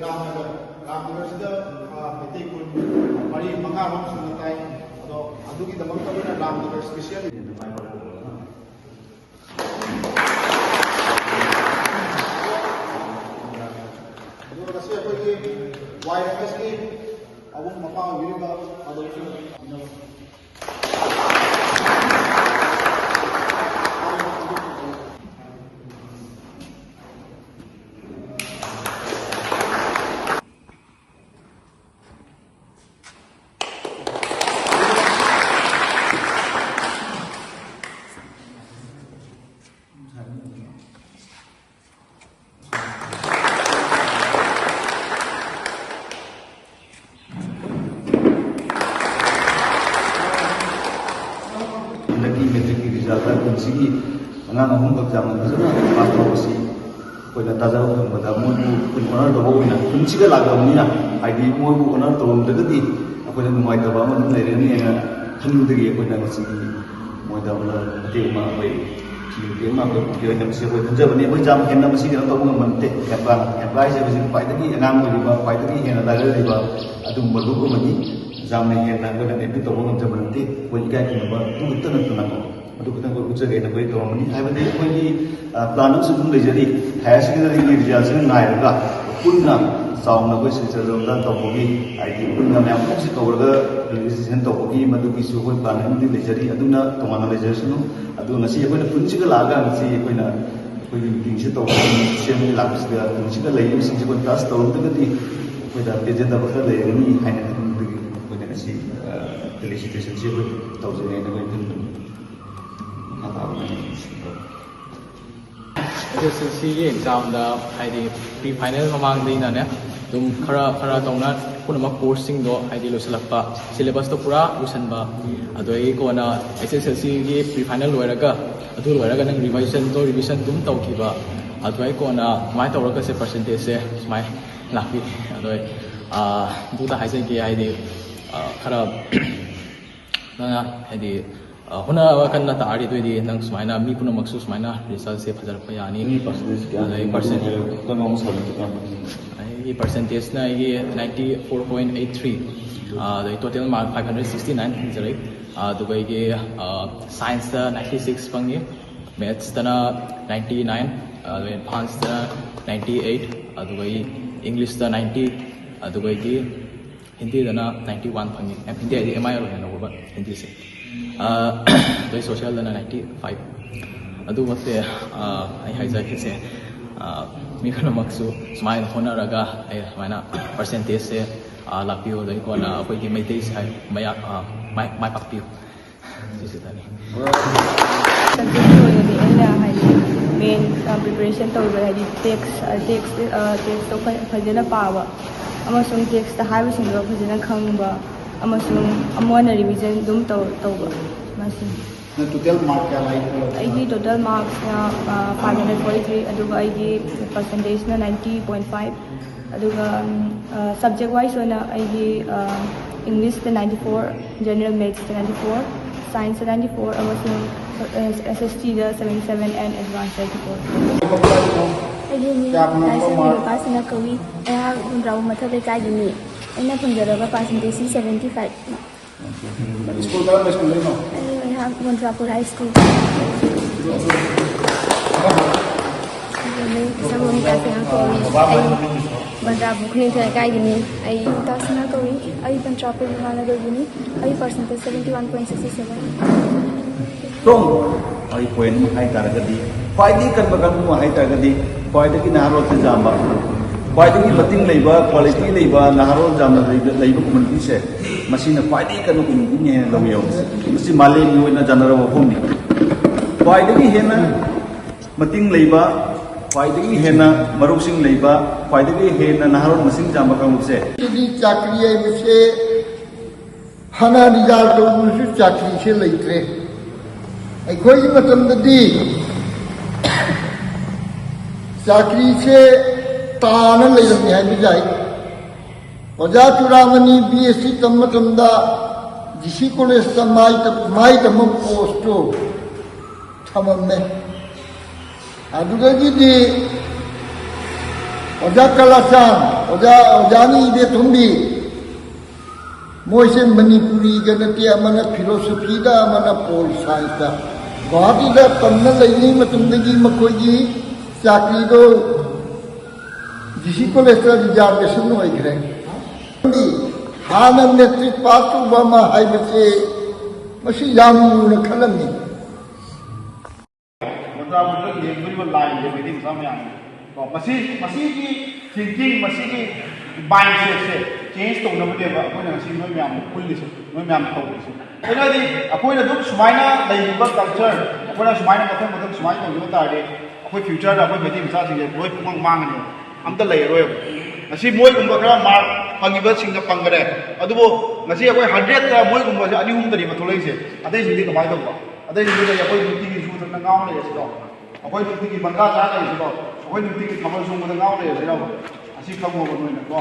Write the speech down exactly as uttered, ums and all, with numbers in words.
ꯔꯥꯝꯅꯒꯔ, ꯔꯥꯝꯅꯒꯔꯁꯤꯗ, ꯑ, ꯃꯩꯇꯩ ꯈꯨꯟ ꯃꯔꯤ ꯃꯉꯥꯔꯣꯝ ꯁꯨꯅ ꯇꯥꯏ꯫ ꯑꯗꯣ ꯑꯗꯨꯒꯤꯗꯃꯛꯇ ꯑꯩꯈꯣꯏꯅ ꯔꯥꯝꯅꯒꯔ special ꯑꯗꯨꯒ ꯉꯁꯤ ꯑꯩꯈꯣꯏꯒꯤ ꯋꯥꯏ ꯑꯦꯝ ꯑꯦꯁꯀꯤ ꯑꯕꯨꯡ ꯃꯄꯥ ꯑꯣꯏꯕꯤꯔꯤꯕ ꯐꯥꯗꯔꯁꯨ ꯍꯟꯗꯛꯀꯤ ꯃꯦꯇ꯭ꯔꯤꯛꯀꯤ ꯔꯤꯖꯜꯇ ꯀꯨꯝꯁꯤꯒꯤ ꯑꯉꯥꯡ ꯑꯍꯨꯝꯈꯛ ꯌꯥꯝꯅ ꯐꯖꯅ ꯄꯥꯁ ꯇꯧꯕꯁꯤ ꯑꯩꯈꯣꯏꯅ ꯇꯥꯖꯕ ꯐꯪꯕꯗ ꯃꯣꯏꯕꯨ ꯑꯩꯈꯣꯏꯅ ꯑꯣꯅꯔ ꯇꯧꯕ ꯑꯣꯏꯅ ꯈꯨꯟꯁꯤꯒ ꯂꯥꯛꯂꯕꯅꯤꯅ, ꯍꯥꯏꯗꯤ ꯃꯣꯏꯕꯨ ꯑꯣꯅꯔ ꯇꯧꯔꯝꯗ꯭ꯔꯒꯗꯤ ꯑꯩꯈꯣꯏꯅ ꯅꯨꯡꯉꯥꯏꯇꯕ ꯑꯃ ꯑꯗꯨꯝ ꯂꯩꯔꯅꯤ ꯍꯥꯏꯅ ꯈꯟꯕꯗꯒꯤ ꯑꯩꯈꯣꯏꯅ ꯉꯁꯤꯒꯤ ꯃꯣꯏꯗ ꯑꯣꯅꯔ ꯃꯇꯦꯡ ꯑꯃ ꯑꯩꯈꯣꯏ ꯊꯤꯟꯕꯤꯕ ꯑꯃ ꯑꯩꯈꯣꯏ ꯄꯨꯈ꯭ꯔꯤ ꯑꯣꯏꯅ ꯃꯁꯤ ꯑꯩꯈꯣꯏ ꯈꯟꯖꯕꯅꯤ꯫ ꯑꯩꯈꯣꯏ ꯌꯥꯝ ꯍꯦꯟꯅ ꯃꯁꯤꯗ ꯀꯩꯅꯣ ꯇꯧꯕ ꯉꯝꯕ ꯅꯠꯇꯦ꯫ ꯀꯦꯝꯄꯥ, ꯀꯦꯝꯄꯥ ꯍꯥꯏꯁꯦ ꯍꯧꯖꯤꯛ ꯈ꯭ꯋꯥꯏꯗꯒꯤ ꯑꯉꯥꯡ ꯑꯣꯏꯔꯤꯕ, ꯈ꯭ꯋꯥꯏꯗꯒꯤ ꯍꯦꯟꯅ ꯂꯥꯏꯔꯔꯤꯕ ꯑꯗꯨꯒꯨꯝꯕ ꯂꯨꯞ ꯑꯃꯅꯤ꯫ ꯌꯥꯝꯅ ꯍꯦꯟꯅ ꯑꯩꯈꯣꯏꯅ ꯅꯦꯒ꯭ꯂꯦꯛ ꯇꯧꯕ ꯉꯝꯖꯕ ꯅꯠꯇꯦ꯫ ꯑꯩꯈꯣꯏ ꯏꯀꯥꯏ ꯈꯨꯝꯅꯕ ꯑꯗꯨ ꯈꯛꯇ ꯅꯠꯇꯅꯀꯣ, ꯑꯗꯨ ꯈꯛꯇꯪ ꯑꯩꯈꯣꯏ ꯎꯠꯆꯒꯦꯅ ꯑꯩꯈꯣꯏ ꯇꯧꯔꯝꯕꯅꯤ꯫ ꯍꯥꯏꯕꯗꯤ ꯑꯩꯈꯣꯏꯒꯤ, ꯑ, ꯄ꯭ꯂꯥꯟ ꯑꯃꯁꯨ ꯑꯗꯨꯝ ꯂꯩꯖꯔꯤ꯫ ꯍꯥꯌꯔ ꯁꯦꯀꯦꯟꯗꯔꯤꯒꯤ ꯔꯤꯖꯜꯁꯤꯅ ꯉꯥꯏꯔꯒ ꯄꯨꯟꯅ ꯆꯥꯎꯅ ꯑꯩꯈꯣꯏ ꯁꯤꯜꯆꯔ ꯂꯣꯝꯗ ꯇꯧꯕꯒꯤ, ꯍꯥꯏꯗꯤ ꯄꯨꯟꯅ ꯃꯌꯥꯝ ꯄꯨꯝꯅꯃꯛꯁꯤ ꯀꯧꯔꯒ ꯔꯦꯖꯤꯁꯇ꯭ꯔꯦꯁꯟ ꯇꯧꯕꯒꯤ ꯃꯗꯨꯒꯤꯁꯨ ꯑꯩꯈꯣꯏ ꯄ꯭ꯂꯥꯟ ꯑꯃꯗꯤ ꯂꯩꯖꯔꯤ꯫ ꯑꯗꯨꯅ ꯇꯣꯉꯥꯟꯅ ꯂꯩꯖꯔꯁꯅꯨ꯫ ꯑꯗꯨ ꯉꯁꯤ ꯑꯩꯈꯣꯏꯅ ꯄꯨꯟꯁꯤꯒ ꯂꯥꯛꯑꯒ ꯉꯁꯤ ꯑꯩꯈꯣꯏꯅ ꯑꯩꯈꯣꯏꯒꯤ ꯃꯤꯇꯤꯡꯁꯤ ꯇꯧꯕ ꯁꯦꯝꯕꯒꯤ ꯂꯥꯛꯄꯁꯤꯗ ꯄꯨꯟꯁꯤꯒ ꯂꯩꯔꯤꯕꯁꯤꯡꯁꯤ ꯑꯩꯈꯣꯏ ꯇꯆ ꯇꯧꯔꯝꯗ꯭ꯔꯒꯗꯤ ꯑꯩꯈꯣꯏꯗ ꯄꯦꯟꯖꯗꯕ ꯈꯔ ꯂꯩꯔꯒꯅꯤ ꯍꯥꯏꯅ ꯈꯟꯕꯗꯒꯤ ꯑꯩꯈꯣꯏꯅ ꯉꯁꯤ, ꯑ, ꯐꯦꯂꯤꯁꯤꯇꯦꯁꯟꯁꯤ ꯑꯩꯈꯣꯏ ꯇꯧꯖꯒꯦ ꯍꯥꯏꯅ ꯑꯩꯈꯣꯏ ꯈꯟꯕꯅꯤ꯫ ꯃꯈꯥ ꯇꯥꯕꯗ ꯑꯩ ꯑꯦꯁ ꯑꯦꯁ ꯑꯦꯜ ꯁꯤꯒꯤ ꯑꯦꯛꯖꯥꯝꯗ, ꯍꯥꯏꯗꯤ, ꯄ꯭ꯔꯤ ꯐꯥꯏꯅꯦꯜ ꯃꯃꯥꯡꯗꯩꯅꯅꯦ, ꯑꯗꯨꯝ ꯈꯔ ꯈꯔ ꯇꯧꯅ ꯄꯨꯝꯅꯃꯛ ꯀꯣꯔꯁꯁꯤꯡꯗꯣ, ꯍꯥꯏꯗꯤ, ꯂꯣꯏꯁꯤꯜꯂꯛꯄ, ꯁꯤꯂꯦꯕꯁꯇꯣ ꯄꯨꯔꯥ ꯂꯣꯏꯁꯤꯟꯕ, ꯑꯗꯨꯗꯒꯤ ꯀꯣꯟꯅ ꯑꯦꯁ ꯑꯦꯁ ꯑꯦꯜ ꯁꯤꯒꯤ ꯄ꯭ꯔꯤ ꯐꯥꯏꯅꯦꯜ ꯂꯣꯏꯔꯒ, ꯑꯗꯨ ꯂꯣꯏꯔꯒ ꯅꯪ ꯔꯤꯚꯥꯏꯖꯟꯗꯣ ꯔꯤꯚꯤꯖꯟ ꯑꯗꯨꯝ ꯇꯧꯈꯤꯕ, ꯑꯗꯨꯗꯒꯤ ꯀꯣꯟꯅ ꯀꯃꯥꯏꯅ ꯇꯧꯔꯒ ꯁꯦ ꯄꯥꯔꯁꯦꯟꯇꯦꯖꯁꯦ ꯁꯨꯃꯥꯏꯅ ꯂꯥꯛꯄꯤ꯫ ꯑꯗꯣ, ꯑꯥ, ꯑꯗꯨꯗ ꯍꯥꯏꯖꯒꯦ, ꯍꯥꯏꯗꯤ, ꯑꯥ, ꯈꯔ ꯅꯪꯅ, ꯍꯥꯏꯗꯤ, ꯑ, ꯍꯣꯠꯅꯕ ꯀꯟꯅ ꯇꯥꯔꯗꯤ ꯑꯗꯨꯑꯣꯏꯗꯤ ꯅꯪ ꯁꯨꯃꯥꯏꯅ ꯃꯤ ꯄꯨꯝꯅꯃꯛꯁꯨ ꯁꯨꯃꯥꯏꯅ resultꯁꯦ ꯐꯖꯔꯛꯄ ꯌꯥꯅꯤ꯫ ꯑꯗꯩ percent-, ꯑꯩꯒꯤ percentageꯅ ꯑꯩꯒꯤ ninety four point eight three, ꯑ, ꯑꯗꯩ total mark five hundred sixty nine ꯐꯪꯖꯔꯦ꯫ ꯑ, ꯑꯗꯨꯒ ꯑꯩꯒꯤ, ꯑ, scienceꯇ ninety six ꯐꯪꯉꯤ, mathsꯇꯅ ninety nine, ꯑꯗꯨꯒ advancedꯇꯅ ninety eight, ꯑꯗꯨꯒ ꯑꯩ Englishꯇ ninety, ꯑꯗꯨꯒ ꯑꯩꯒꯤ ꯍꯤꯟꯗꯤꯗꯅ ninety one ꯐꯪꯉꯤ꯫ ꯑꯦꯝ, ꯍꯤꯟꯗꯤ ꯍꯥꯏꯗꯤ M I L ꯑꯣꯏꯅ ꯂꯧꯕ ꯍꯤꯟꯗꯤꯁꯦ꯫ ꯑ, ꯑꯗꯩ socialꯗꯅ ninety five꯫ ꯑꯗꯨꯃꯛꯇꯤ, ꯑ, ꯑꯩ ꯍꯥꯏꯖꯈꯤꯁꯦ, ꯑ, ꯃꯤ ꯈꯨꯗꯤꯡꯃꯛꯁꯨ ꯁꯨꯃꯥꯏꯅ ꯍꯣꯠꯅꯔꯒ ꯑꯩ ꯁꯨꯃꯥꯏꯅ percentageꯁꯦ, ꯑ, ꯂꯥꯛꯄꯤꯌꯨ꯫ ꯑꯗꯩ ꯀꯣꯟꯅ ꯑꯩꯈꯣꯏꯒꯤ ꯃꯩꯇꯩꯁꯦ ꯍꯥꯏ-, ꯃꯌꯥ-, ꯑ, ꯃꯥꯏ, ꯃꯥꯏ ꯄꯥꯛꯄꯤꯌꯨ꯫ ꯁꯤꯁꯨ ꯇꯥꯅꯤ꯫ Subjectꯀꯤ ꯑꯣꯏꯅꯗꯤ ꯑꯩꯅ ꯍꯥꯏꯗꯤ main, ꯑ, preparation ꯇꯧꯕ ꯍꯥꯏꯗꯤ text, ꯑ, text, ꯑ, textꯇꯣ ꯐ-, ꯐꯖꯅ ꯄꯥꯕ ꯑꯃꯁꯨꯡ textꯇ ꯍꯥꯏꯕꯁꯤꯡꯗꯣ ꯐꯖꯅ ꯈꯪꯕ ꯑꯃꯁꯨꯡ ꯑꯃꯨꯛ ꯍꯟꯅ revision ꯑꯗꯨꯝ ꯇꯧ-, ꯇꯧꯕ ꯃꯁꯤꯅꯤ꯫ ꯅꯪ total mark ꯀꯌꯥ ꯂꯥꯛꯏ? ꯑꯩꯒꯤ total marksꯅ, ꯑ, five hundred forty three, ꯑꯗꯨꯒ ꯑꯩꯒꯤ percentageꯅ ninety point five꯫ ꯑꯗꯨꯒ, ꯎꯝ, ꯑ, subject wise ꯑꯣꯏꯅ ꯑꯩꯒꯤ, ꯑ, Englishꯇ ninety four, General Mathsꯇ ninety four, Scienceꯇ ninety four, ꯑꯃꯁꯨꯡ, ꯑ, S S Tꯗ seventy seven and Advance ninety four꯫ ꯑꯩꯒꯤ ꯃꯤꯡ ꯂꯥꯏꯁ꯭ꯔꯝꯕꯤ ꯅꯨꯄꯥꯁꯤꯅ ꯀꯧꯏ꯫ ꯑꯩꯍꯥꯛ ꯍꯨꯝꯗ꯭ꯔꯥꯎ ꯃꯊꯛ ꯂꯩꯀꯥꯏꯒꯤꯅꯤ꯫ ꯑꯩꯅ ꯐꯪꯖꯔꯕ percentageꯁꯤ seventy five꯫ ꯁ꯭ꯀꯨꯜ ꯀꯔꯝꯕ ꯁ꯭ꯀꯨꯜꯗꯩꯅꯣ? ꯑꯩ ꯑꯩꯍꯥꯛ ꯃꯣꯟꯇ꯭ꯔꯥꯄꯨꯔ High School꯫ ꯑꯩꯒꯤ ꯃꯤꯡ ꯁꯪꯒꯣꯝ ꯀꯥꯁꯤꯌꯥꯡ ꯀꯧꯏ꯫ ꯑꯩ ꯃꯣꯟꯇ꯭ꯔꯥꯄꯨꯔ ꯈꯨꯅꯤꯡꯊꯦꯜ ꯂꯩꯀꯥꯏꯒꯤꯅꯤ꯫ ꯑꯩ ꯇꯥꯁꯅꯥ ꯀꯧꯏ꯫ ꯑꯩ ꯃꯣꯟꯇ꯭ꯔꯥꯄꯨꯔ ꯃꯍꯥꯅꯒꯔꯒꯤꯅꯤ꯫ ꯑꯩ percentage seventy one point sixty seven꯫ ꯁꯣꯝ ꯑꯩ point ꯑꯃ ꯍꯥꯏ ꯇꯥꯔꯒꯗꯤ, ꯈ꯭ꯋꯥꯏꯗꯒꯤ ꯀꯟꯕ ꯀꯥꯡꯕꯨ ꯑꯃ ꯍꯥꯏ ꯇꯥꯔꯒꯗꯤ, ꯈ꯭ꯋꯥꯏꯗꯒꯤ ꯅꯍꯥꯔꯣꯜꯁꯦ ꯌꯥꯝꯕ, ꯈ꯭ꯋꯥꯏꯗꯒꯤ ꯃꯇꯤꯡ ꯂꯩꯕ, quality ꯂꯩꯕ ꯅꯍꯥꯔꯣꯜ ꯌꯥꯝꯅ ꯂꯩꯕ, ꯂꯩꯕ communityꯁꯦ, ꯃꯁꯤꯅ ꯈ꯭ꯋꯥꯏꯗꯒꯤ ꯀꯟꯕ communityꯅꯦ ꯍꯥꯏꯅ ꯂꯧꯕ ꯌꯥꯎꯏ꯫ ꯃꯁꯤ ꯃꯥꯂꯦꯝꯒꯤ ꯑꯣꯏꯅ ꯆꯥꯟꯅꯔꯕ ꯋꯥꯐꯝꯅꯤ꯫ ꯈ꯭ꯋꯥꯏꯗꯒꯤ ꯍꯦꯟꯅ ꯃꯇꯤꯡ ꯂꯩꯕ, ꯈ꯭ꯋꯥꯏꯗꯒꯤ ꯍꯦꯟꯅ ꯃꯔꯨꯞꯁꯤꯡ ꯂꯩꯕ, ꯈ꯭ꯋꯥꯏꯗꯒꯤ ꯍꯦꯟꯅ ꯅꯍꯥꯔꯣꯜ ꯃꯁꯤꯡ ꯌꯥꯝꯕ ꯀꯥꯡꯂꯨꯞꯁꯦ꯫ ꯁꯤꯗꯤ ꯆꯥꯀ꯭ꯔꯤ ꯍꯥꯏꯕꯁꯦ ꯍꯥꯟꯅ ꯔꯤꯖꯥꯔ ꯇꯧꯕꯁꯨ ꯆꯥꯀ꯭ꯔꯤꯁꯦ ꯂꯩꯇ꯭ꯔꯦ꯫ ꯑꯩꯈꯣꯏꯒꯤ ꯃꯇꯝꯗꯗꯤ ꯆꯥꯀ꯭ꯔꯤꯁꯦ ꯇꯥꯅ ꯂꯩꯔꯝꯃꯤ ꯍꯥꯏꯕ ꯌꯥꯏ꯫ ꯑꯣꯖꯥ ꯆꯨꯔꯥꯃꯅꯤ B S C ꯇꯝꯕ ꯃꯇꯝꯗ ꯗꯤ ꯁꯤ ꯀꯣꯂꯦꯖꯇ ꯃꯥꯏ ꯇ- ꯃꯥꯏ ꯇꯝꯕ ꯄꯣꯁꯇꯨ ꯊꯝꯃꯝꯃꯦ꯫ ꯑꯗꯨꯗꯒꯤꯗꯤ ꯑꯣꯖꯥ ꯀꯂꯥꯆꯥꯟ, ꯑꯣꯖꯥ, ꯑꯣꯖꯥꯅꯤ ꯏꯕꯦꯊꯣꯝꯕꯤ, ꯃꯣꯏꯁꯦ ꯃꯅꯤꯄꯨꯔꯤꯒ ꯅꯠꯇꯦ, ꯑꯃꯅ ꯐꯤꯂꯣꯁꯣꯐꯤꯗ, ꯑꯃꯅ ꯄꯣꯜ ꯁꯥꯏꯟꯁꯇ꯫ ꯒꯨꯋꯥꯍꯥꯇꯤꯗ ꯇꯝꯅ ꯂꯩꯔꯤꯉꯩ ꯃꯇꯝꯗꯒꯤ ꯃꯈꯣꯏꯒꯤ ꯆꯥꯀ꯭ꯔꯤꯗꯣ ꯗꯤ ꯁꯤ ꯀꯣꯂꯦꯖꯇ ꯔꯤꯖꯥꯔꯕꯦꯁꯟ ꯑꯣꯏꯈ꯭ꯔꯦ꯫ ꯍꯥꯟꯅ ꯃꯦꯇ꯭ꯔꯤꯛ ꯄꯥꯁ ꯇꯧꯕ ꯑꯃ ꯍꯥꯏꯕꯁꯦ ꯃꯁꯤ ꯌꯥꯝ ꯂꯨꯅ ꯈꯜꯂꯝꯃꯤ꯫ ꯃꯨꯗ꯭ꯔꯥ ꯃꯨꯗ꯭ꯔꯥ ꯌꯦꯡꯗꯣꯔꯤꯕ ꯂꯥꯏꯟꯁꯦ ꯃꯩꯇꯩ ꯃꯆꯥ ꯃꯌꯥꯝꯅ ꯀꯣ, ꯃꯁꯤ, ꯃꯁꯤꯒꯤ ꯊꯤꯡꯀꯤꯡ, ꯃꯁꯤꯒꯤ ꯃꯥꯏꯟꯁꯦꯠꯁꯦ ꯆꯦꯟꯖ ꯇꯧꯅꯕꯅꯦꯕ ꯑꯩꯈꯣꯏꯅ ꯉꯁꯤ ꯅꯣꯏ ꯃꯌꯥꯝ ꯄꯨꯜꯂꯤꯁꯦ, ꯅꯣꯏ ꯃꯌꯥꯝ ꯇꯧꯔꯤꯁꯦ꯫ ꯀꯩꯅꯣ ꯍꯥꯏꯗꯤ, ꯑꯩꯈꯣꯏꯅ ꯑꯗꯨꯝ ꯁꯨꯃꯥꯏꯅ ꯂꯩꯔꯤꯕ ꯀꯜꯆꯔ, ꯑꯩꯈꯣꯏꯅ ꯁꯨꯃꯥꯏꯅ ꯃꯊꯪ ꯃꯊꯪ ꯁꯨꯃꯥꯏꯅ ꯇꯧꯈꯤꯕ ꯇꯥꯔꯗꯤ, ꯑꯩꯈꯣꯏ ꯐ꯭ꯌꯨꯆꯔꯗ ꯑꯩꯈꯣꯏ ꯃꯩꯇꯩ ꯃꯆꯥꯁꯤꯡꯁꯦ ꯂꯣꯏ ꯄꯨꯡꯃꯥꯡ ꯃꯥꯡꯉꯅꯦꯕ, ꯑꯝꯇ ꯂꯩꯔꯔꯣꯏꯕ꯫ ꯉꯁꯤ ꯃꯣꯏꯒꯨꯝꯕ ꯈꯔ ꯃꯥꯔꯛ ꯐꯪꯉꯤꯕꯁꯤꯡꯅ ꯐꯪꯈꯔꯦ, ꯑꯗꯨꯕꯨ ꯉꯁꯤ ꯑꯩꯈꯣꯏ ꯍꯟꯗ꯭ꯔꯦꯠꯇ ꯃꯣꯏꯒꯨꯝꯕꯁꯦ ꯑꯅꯤ ꯑꯍꯨꯝꯗꯅꯦꯕ ꯊꯣꯛꯂꯛꯏꯁꯦ, ꯑꯇꯩꯁꯤꯡꯗꯤ ꯀꯃꯥꯏꯅ ꯇꯧꯕ? ꯑꯇꯩꯁꯤꯡꯗꯤ ꯂꯩ, ꯑꯩꯈꯣꯏ ꯅꯨꯡꯇꯤꯒꯤ ꯁꯨꯗꯅ ꯉꯥꯎ ꯂꯩꯔꯁꯤꯗꯣ, ꯑꯩꯈꯣꯏ ꯅꯨꯡꯇꯤꯒꯤ ꯃꯪꯒꯥ ꯆꯥ ꯂꯩꯔꯁꯤꯗꯣ, ꯑꯩꯈꯣꯏ ꯅꯨꯡꯇꯤꯒꯤ ꯊꯥꯕꯜ ꯆꯣꯡꯕꯗ ꯉꯥꯎ ꯂꯩꯔꯁꯤꯔꯕ? ꯑꯁꯤ ꯈꯪꯉꯣꯕ ꯅꯣꯏꯅꯀꯣ꯫